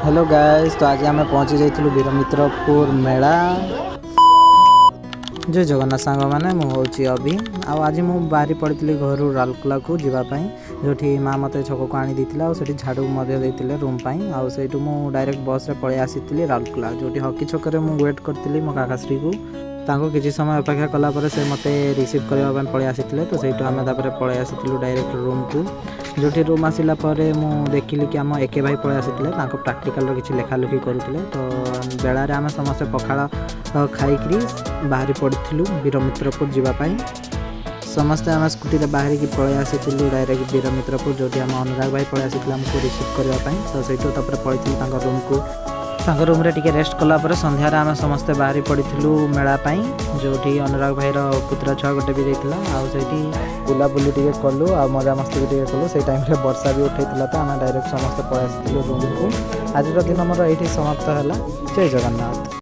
Hello guys, ତ ଆଜି ଆମେ ପହଞ୍ଚି ଯାଇଥିଲୁ ବୀରମିତ୍ରପୁର ମେଳା। ଜୟ ଜଗନ୍ନାଥ ସାଙ୍ଗମାନେ, ମୁଁ ହେଉଛି ଅଭି। ଆଉ ଆଜି ମୁଁ ବାହାରି ପଡ଼ିଥିଲି ଘରୁ ରାଉରକେଲାକୁ ଯିବା ପାଇଁ, ଯେଉଁଠି ମା ମୋତେ ଛକକୁ ଆଣି ଦେଇଥିଲା ଆଉ ସେଠି ଝାଡ଼ୁ ମଧ୍ୟ ଦେଇଥିଲେ ରୁମ୍ ପାଇଁ। ଆଉ ସେଇଠୁ ମୁଁ ଡାଇରେକ୍ଟ ବସ୍ରେ ପଳେଇ ଆସିଥିଲି ରାଉରକେଲା, ଯେଉଁଠି ହକି ଛକରେ ମୁଁ ୱେଟ୍ କରିଥିଲି ମୋ କାକାଶ୍ରୀକୁ। ତାଙ୍କୁ କିଛି ସମୟ ଅପେକ୍ଷା କଲା ପରେ ସେ ମୋତେ ରିସିଭ୍ କରିବା ପାଇଁ ପଳେଇ ଆସିଥିଲେ। ତ ସେଇଠୁ ଆମେ ତାପରେ ପଳେଇ ଆସିଥିଲୁ ଡାଇରେକ୍ଟ ରୁମ୍କୁ, ଯେଉଁଠି ରୁମ୍ ଆସିଲା ପରେ ମୁଁ ଦେଖିଲି କି ଆମ ଏକେ ଭାଇ ପଳେଇ ଆସିଥିଲେ, ତାଙ୍କ ପ୍ରାକ୍ଟିକାଲର କିଛି ଲେଖାଲେଖି କରୁଥିଲେ। ତ ବେଳାରେ ଆମେ ସମସ୍ତେ ପଖାଳ ଖାଇକିରି ବାହାରି ପଡ଼ିଥିଲୁ ବୀରମିତ୍ରପୁର ଯିବା ପାଇଁ। ସମସ୍ତେ ଆମେ ସ୍କୁଟିରେ ବାହାରିକି ପଳେଇ ଆସିଥିଲୁ ଡାଇରେକ୍ଟ ବୀରମିତ୍ରପୁର, ଯେଉଁଠି ଆମ ଅନୁରାଗ ଭାଇ ପଳେଇ ଆସିଥିଲେ ଆମକୁ ରିସିଭ୍ କରିବା ପାଇଁ। ତ ସେଇଠୁ ତାପରେ ପଳେଇଥିଲୁ ତାଙ୍କ ରୁମ୍କୁ। ତାଙ୍କ ରୁମ୍ରେ ଟିକେ ରେଷ୍ଟ କଲା ପରେ ସନ୍ଧ୍ୟାରେ ଆମେ ସମସ୍ତେ ବାହାରି ପଡ଼ିଥିଲୁ ମେଳା ପାଇଁ, ଯେଉଁଠି ଅନୁରାଗ ଭାଇର ପୁତୁରା ଛୁଆ ଗୋଟେ ବି ଯାଇଥିଲା। ଆଉ ସେଇଠି ବୁଲାବୁଲି ଟିକେ କଲୁ ଆଉ ମଜାମସ୍ତି ବି ଟିକେ କଲୁ। ସେଇ ଟାଇମ୍ରେ ବର୍ଷା ବି ଉଠେଇଥିଲା, ତ ଆମେ ଡାଇରେକ୍ଟ ସମସ୍ତେ ପଳେଇ ଆସିଥିଲୁ ରୁମ୍କୁ। ଆଜିର ଦିନ ମୋର ଏଇଠି ସମାପ୍ତ ହେଲା। ଜୟ ଜଗନ୍ନାଥ।